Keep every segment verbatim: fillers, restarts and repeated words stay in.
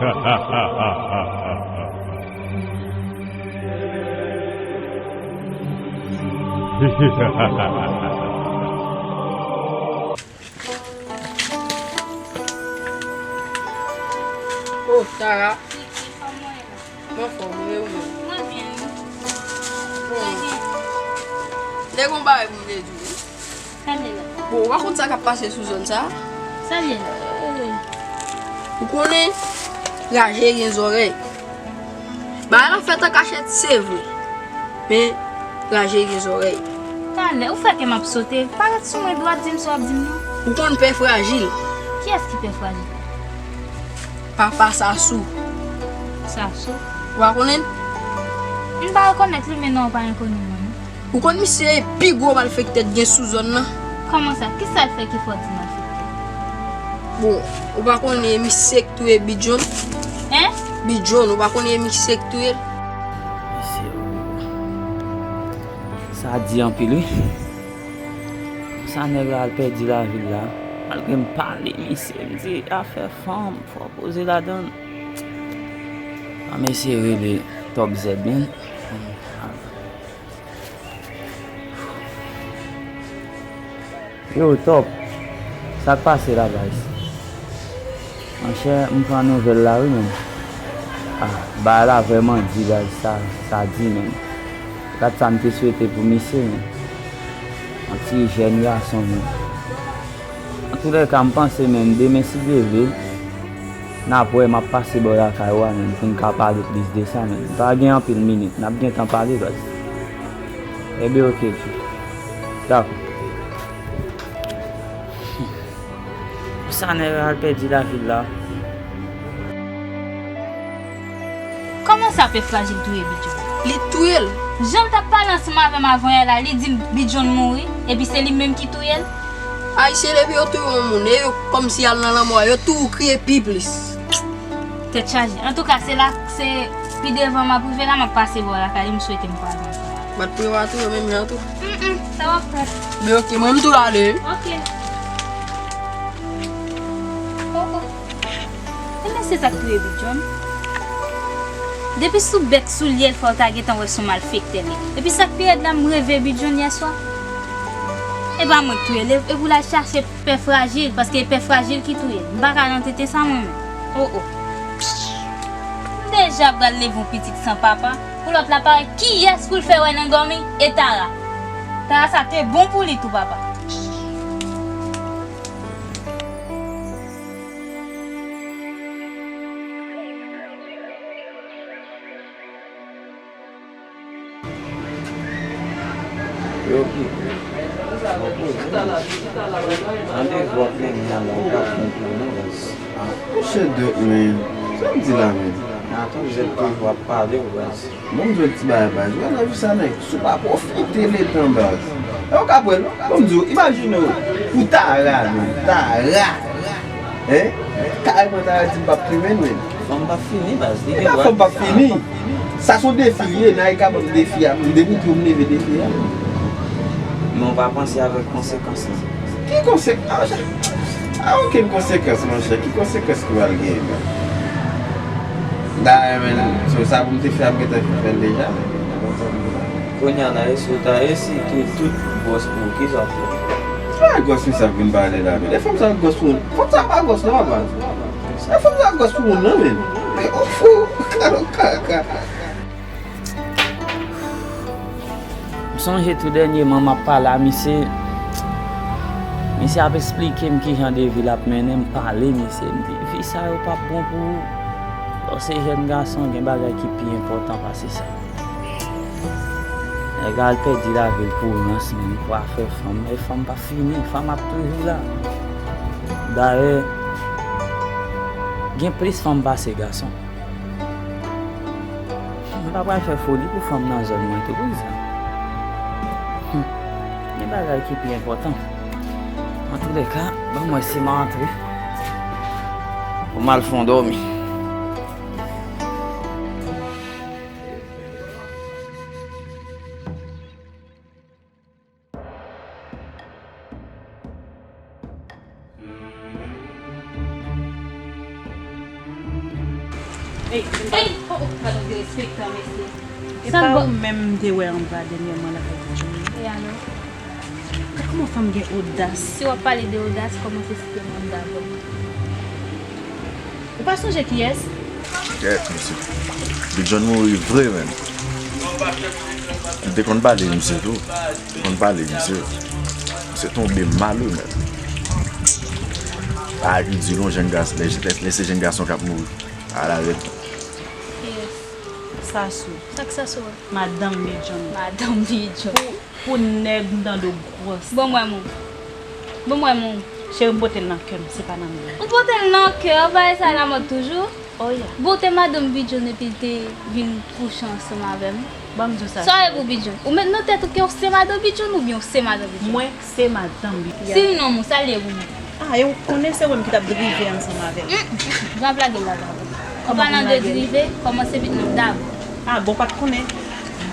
Oh, Tara. Wi, ki fòm mwen la? M anfòm, wi, ou menm? Mwen byen, wi. Bon. Sa gen? Te gon bagay pou m te di w, wi. Sa l ye la? Bon, ou pa konn sa k ap pase sou zòn sa a? Sa l ye la? Ou konnen, raje gen zòrèy. Bagay la fèt an kachèt, se vre. Men, raje gen zòrèy. Talè, ou fè kè m ap sote. Parèt sou mwen dwat, di m sa w ap di m nan. Ou konn pè frajil? Kiyès ki pè frajil? Papa Sasou. Sasou? Ou pa konnen l? M pa rekonèt li, men non, ou pa enkoni mwen, non. Ou konn misye e pi gwo malfektè t gen sou zòn nan? Kòman sa? Kisa l fè ki fè w di malfektè? Bon, ou pa konnen misye k touye Bidjon? Hein? Bidjon, ou pa konnen misye k touye l? Mesye, sa di anpil, wi. Sa nèg la al pèdi lavi l la. Malgre m pale misye, m di afè fanm, fò w poze ladan l. An m eseye rele Top Z, men. Yo, Top, sa k pase la, baz? Monchè, m pran nouvèl la, wi, men. Ah, bagay la vrèman di, baz, sa, sa di, men. Gad sa m te swete pou misye, men. Yon ti jèn gason, men. Antoulèka, m panse, men, demen, si Dye vle, n ap wè, m ap pase bò lakay ou a, men, pou n ka pale plis de sa, men. Pa gen anpil minit, n ap gentan pale, baz. Ebyen, oke, G. Dakò. Sa nèg la al pèdi lavi l la. Kòman sa pè frajil touye Bidjon? Li touye l. Jan m t ap pale ansanm avè m avan yè la, li di m Bidjon mouri, epi se li menm ki touye l? Ayisyen, depi yo touye yon moun, e yo kòmsi y al nan lanmò a, yo toujou kriye pi plis. Tèt chaje. Antouka, se la, se pi devan m ap rive la, m ap pase bò lakay li, m swete m kwaze ansanm avè l. Bat pou yo pa touye w menm jan tou? Mm, mm, sa w ap fè? Men oke, mwen m tou ale wi. Oke. Oh, oh. E mesye sa k touye Bidjon? Depi sou bèk soulye l fò w ta gentan wè se yon malfektè l ye. Epi sa k pi rèd la, m reve Bidjon yè swa. E pa mwen k touye l, e pou l al chache pè frajil, paske e pè frajil ki touye l. M pa ka nan tenten sa mwen menm. Oh, oh. M deja pral leve yon pitit san papa, pou lòt la parèt kiyès pou l fè wè nan dòmi, e Tara. Tara sa te bon pou li tou papa. Yo ki? Tande vwa plenyen an la, ou pa konn pou non, baz. Monchè Dòk, men, sa w di la menm? Atann, zèt toujou ap pale w, baz. Bon, m di w ti bagay, baz. Wè, nan vi sa, nèg, si w pa pwofite letan, baz. E w ka pran, bon, m di w, imajine w, pou Tara, menm, Tara. Hein? Kareman Tara di m p ap touye l, men. Fanm p ap fini, baz. Li gen dwa. Fanm p ap fini. Sa se yon defi li ye, nan e ka ban m defi a, m depi tou m leve defi a. Men w pa panse avèk konsekans lan. Ki konsekans? A, a, okenn konsekans, monchè. Ki konsekans ki pral genyen, men? Dayè, men, so, sa pou m te fè a, m gentan fin fè l deja, men. Kounye a, nan esi w ta esi, tout, tout gwòs pou ou, kisa w fè? Sa gwòs misye ap vin pale la, men. E fanm sa gwòs pou moun. Fanm sa pa gwòs non, papa. E fanm sa gwòs pou moun non, men. Men ou fou, kado kaka. M sonje tou dènyèman m ap pale a misye. Misye ap esplike m kijan de vi l ap mennen, m pale misye. M di, vi sa yo p ap bon pou ou. Lè w se jèn gason, gen bagay ki pi enpòtan pase sa. Nèg al pèdi lavi l pou rans, menm pou afè fanm. E fanm pa fini, fanm ap toujou la. Dayè, gen plis fanm pase gason. M pa pral fè foli pou fanm nan zòn mwen tou, pou sa. Gen bagay ki pi enpòtan. Antoulèka, ban m wè si m a antre. Pou m al fè yon dòmi. Ey, ey, oh, oh, padon, derespektan, mesye. E pa ou menm m te wè anba dènyèman lakay Ti John nan? E alò? Gad kòman fanm gen odas. Si w ap pale de odas, kòmanse site non m dabò. Ou pa sonje kiyès? Kèt, mesye. Big John mouri vre, menn. M te konn pale misye tou. M te konn pale misye. Misye tonbe mal, wi, menn. Bagay ki di lè yon jèn gason, lè, lè, lè se jèn gason k ap mouri. Ala rèd. Kiyès? Sasou. Sa k Sasou a? Madanm Bidjon. Madanm Bidjon. Pou, pou nèg m tande w gwòs. Bon, mwen moun. Bon, mwen moun. Cheri, m pote l nan kè m, se pa nan men m. Ou pote l nan kè w, bagay sa lamòd toujou. Oh, yeah. Bon, te madanm Bidjon epi l te vin kouche ansanm avè m. Ban m di w sa. Sa e pou Bidjon. Ou met nan tèt ou ke w se madanm Bidjon oubyen w se madanm Bidjon? Mwen, se madanm Bidjon. Si l nonm ou, sa l ye pou mwen? Ah, e ou konnen se ou menm ki t ap drive ansanm avè l. Mm, mm, mm. Jan ap lage l la, pa bon. An palan de drive, kòmanse met non m dabò. Ah, bon, ou pa t konnen.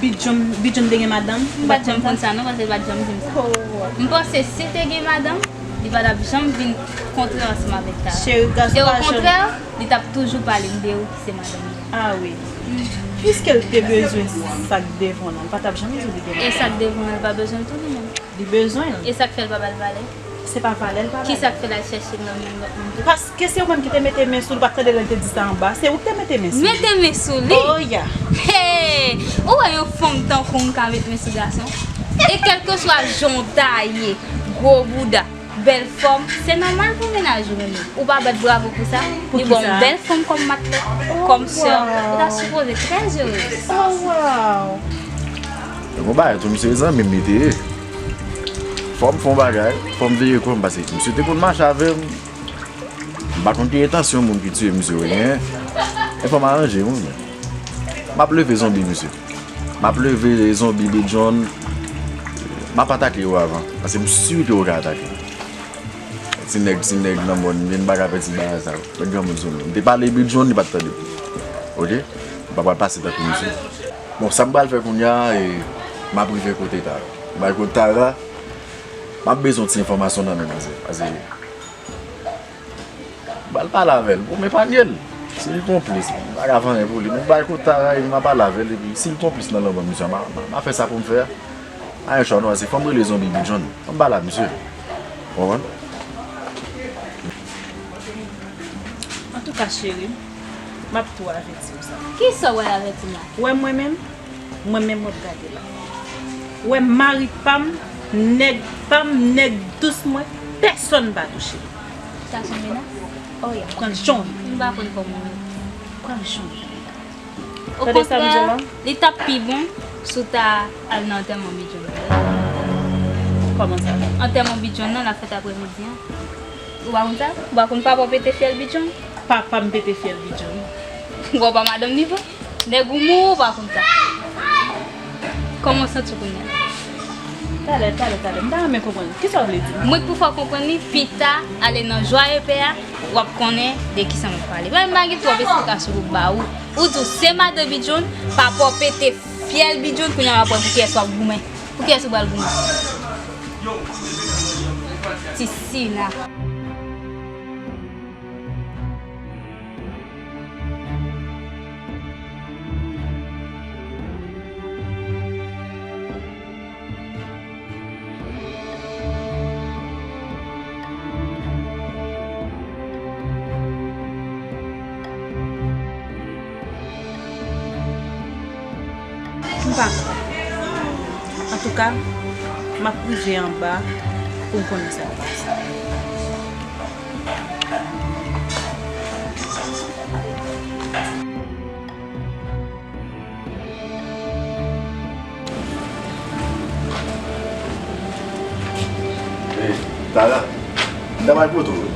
Bidjon, Bidjon te gen madanm? M pa t janm konn sa, non, paske l pa t janm di m sa. Oh. M panse si te gen madanm, li pa t ap janm vin kontre ansanm avèk Tara. Cheri, gason pa janm. E okontrè, li t ap toujou pale m de ou ki se madanm li. Ah wi. Piske l te bezwen sa k devan l lan, li pa t ap janm di w li gen madanm. E sa k devan l, li pa bezwen l tou li menm. Li bezwen l. E sa k fè l pa ba l valè? Se pa valè l pa ba l. Kisa k fè l al chèche l nan men lòt moun tou? Paske se ou menm ki te mete men sou li, ou pa t tande lè l te di sa anba, se ou ki te mete men sou li. Mete men sou li? Oh, yeah. Hey! Ou wè yon fanm tankou m ka met men sou gason? E kèlkeswa jan w ta ye, gwo bouda, bèl fòm, se nòmal pou mennaj ou renmen w. Ou pa bat bravo pou sa? Li ba w yon bèl fanm kòm matlèt, kòm sè, ou ta sipoze trè erez. Oh, wow. Yon bagay tou, misye zanmi m li te ye. Fò m fè yon bagay, fò m veye kò m, paske misye te konn mache avè m. M pa konn ki entansyon moun ki tiye misye yo genyen. E fò m aranje moun. M ap leve zonbi misye. M ap leve zonbi Bidjon. M ap atake yo avan. Paske m si ke yo ka atake m. Ti nèg, ti nèg nan mòn, men m pa ka fè ti bagay sa yo. Mèt granmoun sou nou. M te pale Bidjon, li pa t tande. Oke? M pa pral pase tankou misye. Bon, sa m pral fè kounye a, e, m ap rive kote Tara. M pral kote Tara, m ap bezwen ti enfòmasyon nan men manzè. Paske, m pral pale avè l pou m epanye l. Si l konplis, m pa ka fè anyen pou li. M pral kote Tara, e m ap pale avè l, epi si l konplis nan lanmò misye, m a, m a, m a fè sa pou m fè a. A yon chwa nou, se fò m rele zonbi Bidjon. Fò m pale ak misye. Ou konprann? Antouka, cheri, m ap tou avèti w sa. Kisa w pral avèti m la? Ou wè mwen menm? Mwen menm w ap gade la. Ou wè mari pa m, nèg pa m, nèg dous mwen, pèsonn pa touche. Sa se yon menas? Oh, yeah. Pran l jan w vle. M pa konn kòman w ye. Pran l jan w vle. Okontrè, li t ap pi bon si w ta al nan antèman Bidjon nan. Kòman sa? Antèman Bidjon nan, l ap fèt aprèmidi an. Ou pa konn sa? Ou pa konn papa w pete fyèl Bidjon? Papa m pete fyèl Bidjon. Ou pa madanm li vre? Nèg ou mouri, ou pa konn sa. Kòman w santi w kounye a? Talè, talè, talè. M ta renmen konprann. Kisa w vle di m? Mwen k pou fè w konprann li, pita, ale nan Jwa Epè a, w ap konnen de kisa m ap pale. Mwen, m pa gen twòp esplikasyon pou m ba ou. Ou di w se madan Bidjon, papa w pete fyèl Bidjon, kounye a m ap wè pou kiyès w ap goumen. Pou kiyès ou pral goumen? Ti sila. M pa kwè. Antouka, m ap rive anba pou m konnen sa k pase. Hey, Tara, m ta pral kote w wi.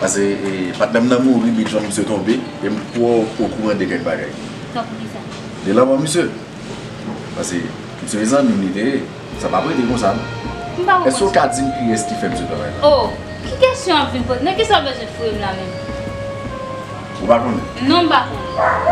Paske, e, patnè m nan mouri, Bidjon misye tonbe, e m kwè w okouran de kèk bagay. Tankou kisa? De lanmò misye. Paske misye se zanmi m li te ye. Sa p ap rete konsa non. M pa konprann. Èske w ka di m kiyès ki fè misye travay la? Oh, ki kesyon w ap vin poze? Nan kisa w bezwen foure m la menm? Ou pa konnen? Non, m pa konnen.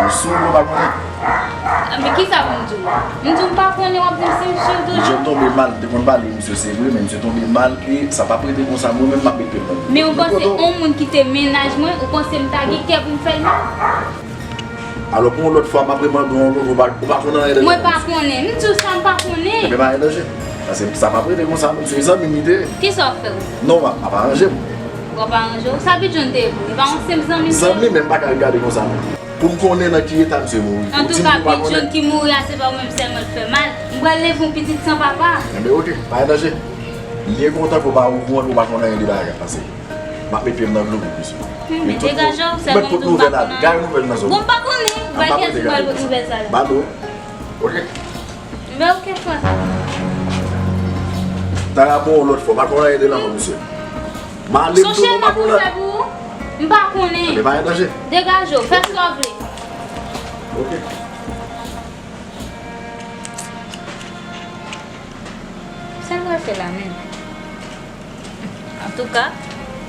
Ou si w pa konnen? Ah, men kisa pou m di w? M di w m pa konnen, w ap di m si m si w toujou? Misye tonbe mal, m te konn pale misye se vre, men misye tonbe mal e sa p ap rete konsa, mwen menm m ap met pye m nan. Men ou panse yon moun ki te mennaj mwen, ou panse m ta gen kè pou m fè l mal? Alò, pou yon lòt fwa, m ap remande w ankò, ou pa, ou pa konn anyen de... Mwen pa konnen. M di w sa, m pa konnen. Ebyen, pa gen danje. Paske sa p ap rete konsa, non, se zanmi m li te ye. Kisa w fè w? Non, m ap, m ap aranje m. W ap aranje w? Sa Bidjoun te ye pou ou? Li pa yon senp zanmi m? Zanmi, men m pa ka regade konsa, non. Pou m konnen nan ki eta misye mouri. Antouka, Bidjoun ki mouri a, se pa ou menm sèlman l fè mal. M pral leve yon pitit san papa. Enben, oke, pa gen danje. M byen kontan ke w pa okouran, ke w pa konn anyen de bagay k ap pase. M ap met pye m nan dlo pou misye. Men degaje w, sèlman m di w m pa konnen. Gade nouvèl nan zòn. Bon, m pa konnen. Ou pral gen ti pral pot nouvèl sa la. Ba nou. Oke. Men oke, frè. Tara bon, lòt fwa, pa konnen anyen de lanmò misye. M ale m tou, m pa konnen. M pa konnen. Men pa gen danje. Degaje w, fè sa w vle. Oke. Sa l pral fè la menm? Antouka,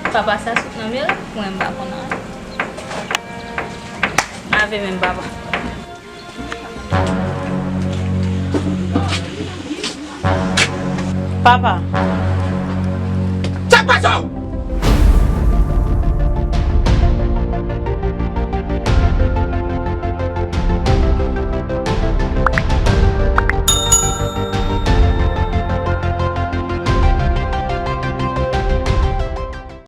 papa sa sot nan meri, mwen m pa konn anyen. Lave men m, papa. Papa. Sa k pase w?